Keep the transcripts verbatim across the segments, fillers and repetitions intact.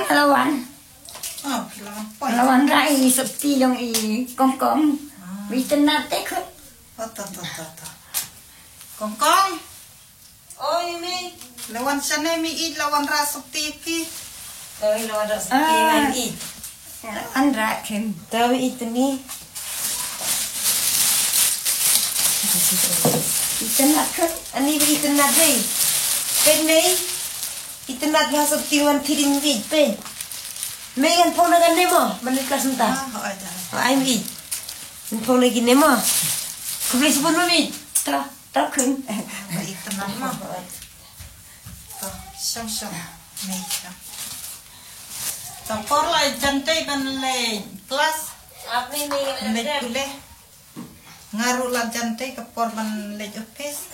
Lawan. Oh, lawan poi. Lawan rai sopti jong i Kongkong. Ah. Wi tenat te khun. Oh, to, to, to, to. Kongkong. Oi, mi. Lawan shane mi i lawan ra sopti ki. Oi, lawan ra sopti. Ah. Mi i. Lawan ra khun. To mi i tuni. Itenat khun. Ani mi i tenat dei. Peit mi. Itenat ha sopti wan thied ïa mi i peit. Mi ngan phone kane mo, ban leit klas mynta. Ah, oh, ai da. Oh, ai mi. Ngan phone kine mo. Khublei shibun mi. To, to khun. Ba itenat mo. To, shong shong. Mi shong. To por la jan tei ban leit klas. Ap mi mi. Leit pule. Nga ruh la jan tei ka por ban leit office.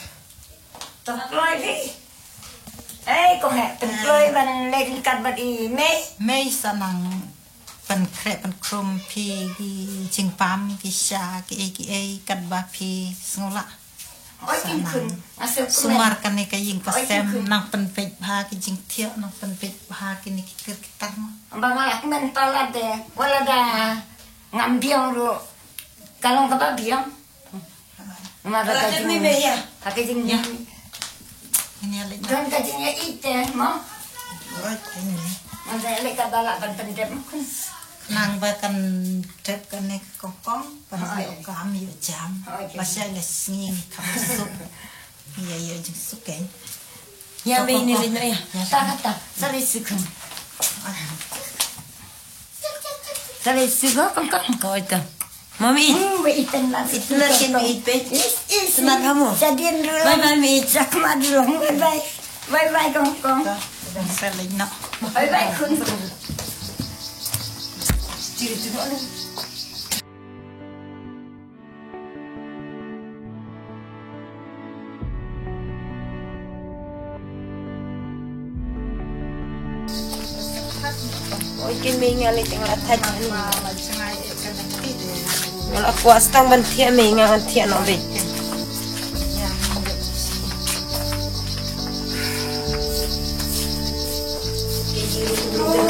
To kloi phi. Ei, kong heh, pynkloi ban leit ryngkat bad i mei. Mei sa nang pynkhreh pynkhrum phi ki jingbam ki sha ki ei ki ei katba phi sngewlah. Oi, sa kin nang khun, nga sngewkmen. Sumar kane ka ïing ka sem, oi, kin khun, nang pynbeit bha ki jingthiah, nang pynbeit bha kine ki kir ki tar mo. Ba nga lah kmen palat de, wat la da ngam biang ruh. Ka long kaba biang. Ma ba ka jing, ka jing. Ïa. Ngin ïa leit. Don ka jingïaid te mo. Oi, ini. Ma ba leit kaba lah ban pyndep mo. Khnang ba kan dep kane ka Kongkong, ban ïoh kam ïoh jam. Oi, ba sha leh sngi kam suk. Ïa, ïa, jingsuk kein. Ïa, mei ni leit noh ïa. Ïa, ta, ta, ta. Sa leit suk. Sa leit suk, Kongkong. Ko ita. Mami. Hmm, wei iten la. Iten la kin wei iten. Is, is. Tenat ha mo. Sa dien dulu. Bye bye, mi. Sa kemad dulu. Bye bye. Bye bye, Kongkong. Ta, ta, sa leit noh. Bye bye, khun. Diri tu noh. Oi, kin mei nga leit teng la thait ni. Nga la kwah stang ban thiah mei nga ban thiah noh beit.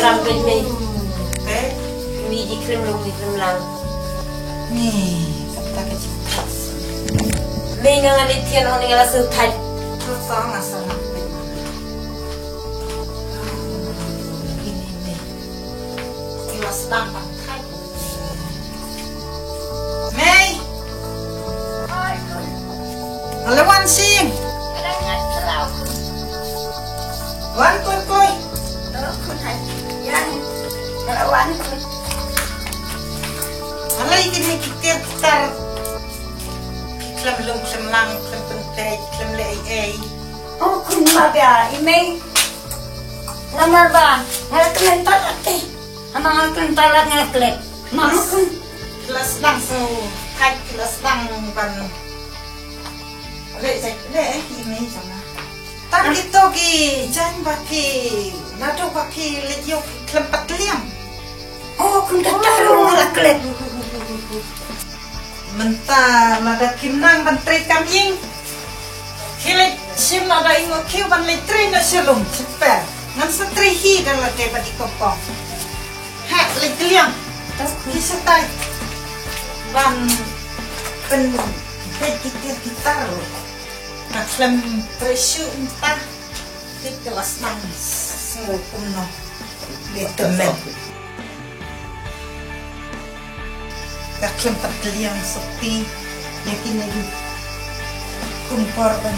Ram beit mei. Mei di krim long mei krim lang. Ni, kata ka jingkhat. Mei nga ngan ïa thiah noh ni nga la sngewthait. Ka song nga sngewthait. Ini ni. Ki la sdang ban thait. Mei. Oi, khun. Ale wan sing. Wan koi koi. Alai kine ki kir ki tar. Ki khlem lum khlem lang, khlem pynpeit, khlem leh ei ei. Oh, khun ma bia i mei. Namar ba nga la kmen palat te. Ama nga la kmen palat nga la klet. Ma khun. Ki la sdang sngewthait, ki la sdang ban leh jait leh eh, i mei jong nga. Tang kito ki jaiñ ba phi naduh ba phi leit ïoh khlem pat liam. Oh, khun kata ruh nga la klet. Mynta lada kim nang ban trei kam ïing, ki leit shim lada ïoh khiew ban leit trei na shalung sha per. Ngan sa trei hi da lade bad i Kongkong. Ha, leit kylliang. Ki sa tai ban pynbeit ki kir ki tar. Ka khlem trei shuh mynta. Tip ka la sdang sngew kumno. Dei tymmen. Ka khlem pat kylliang sopti ïa kine ki kum por ban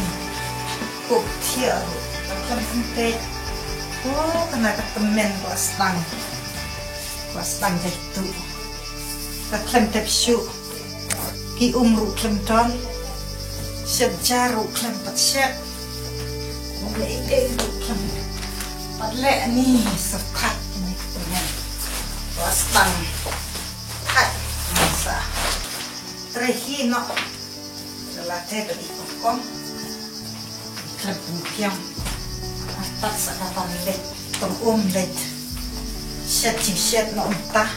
kup thiah ruh. Ka khlem pynpeit. Oh, kane ka tymmen ka la sdang. Ka la sdang jait tuh. Ka khlem tep shuh. Ki um ruh khlem don. Shet ja ruh khlem pat shet. Kum leh ei ei ruh khlem pat leh ni sa thait ni ka tymmen. Ka la sdang thait sa. Trei hi noh. Ka la te ka i Kongkong. Khlem pynbiang. Tat sa ka ban leit. Tong um leit. Shet jingshet noh mynta.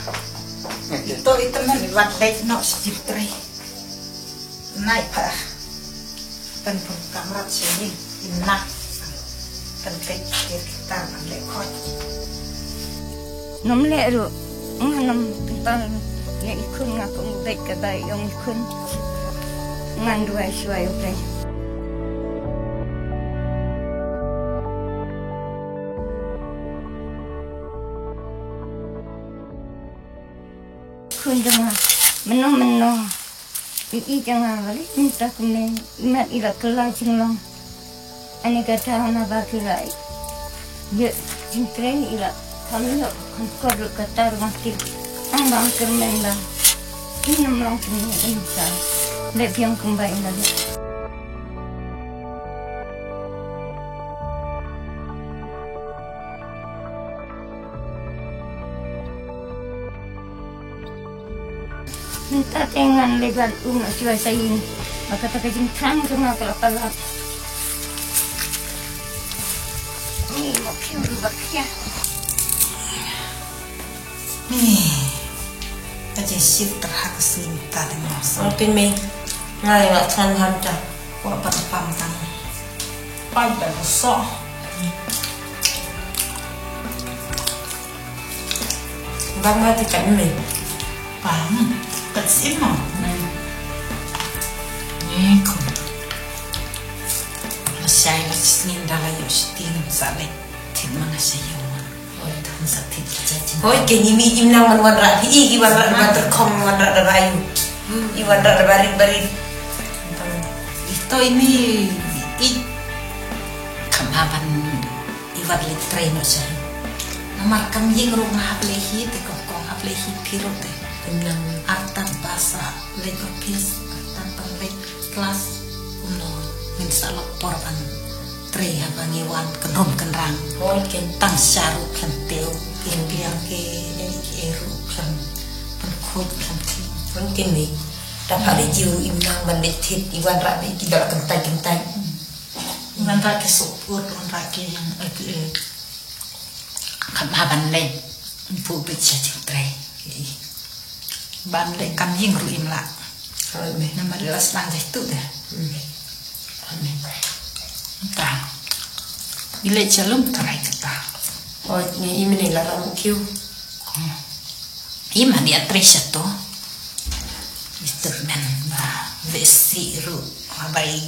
Ito ito men i wan leit noh sha jingtrei. Nai pha. Kan pun kamrat sha ni. Ina. Kan leit kir kita ban leit khot. Ngam leh ruh, nga ngam pynpal ïa i khun, nga kum beit ka bai ïong i khun. Ngan duwai shuwa ïa u Blei. Khun jong nga, mynno mynno i, i jong nga, balei mynta kumne, i mat i la kylla jinglong. Ani ka daw naba ki la ïoh jingtrei, i la kham ïoh kham kor ruh, kata ruh nga tip. Tang ba nga kyrmen ba in ym long kumne, in sa leh biang kumba i la leh. Mynta te ngan leit ban um noh shuwa sha ïing. Ba kata ka jingthrang jong nga ka la palat. Ni mo khim ba khia. Ni. Ka jingshift tyrha ka sngi mynta te mo. Ong te me. Nga ïa nga thrang ham ta. Kwah ban pam tang. Pam ban soh. Bang ma ti kan me. Pam. Kat sim ma. Ni ko. Masai la snin dala yu stin sa le. Tin ma nga sa yu ma. Oi, tang sa tin sa tin. Oi, ke ni mi im nang man wan ra. Hi i wan ra ba ter khong wan ra da rayu. I wan ra da barit barit. Ito ini i kam haban. Iwar leit trei noh sha. Namar kam ïeng ruh nga hap leit hi te, kong kong hap leit hi phi ruh te. Nang artat basa leit office, artat ban leit klas. Kumno ngin sa lok por ban trei haba ngi wan kynrum kynrang. Hoi ke tang sha ruh khlem tiew. Ke biang ke leit ke ruh khlem pynkhuid khlem tiew. Hoi ke me. Da pha leit jiw im nang ban leit thit iwan rah be ki da la kyntai kyntai. Ngan ra ki suk ut, ngan ra ki, eh, ki, eh, kam ha ban leit, pu bit sha jingtrei. Ban leit kam ïeng ruh im lah. Hoi me. Namar la sdang jai tu de. Hmm. Hoi me. Ta. Bi leit sha lum trai kata. Hoi me, i mene la ram kiu. Hmm. I mane ïa trei sha to. Mister men ba vesi ruh, ba i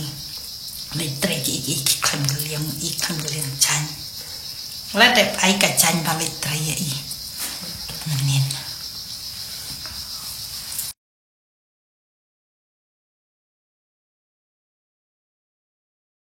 leit trei ki, ki, ki khlem liang, i khlem liang jan. La dep ai ka jan ba leit trei ïa i.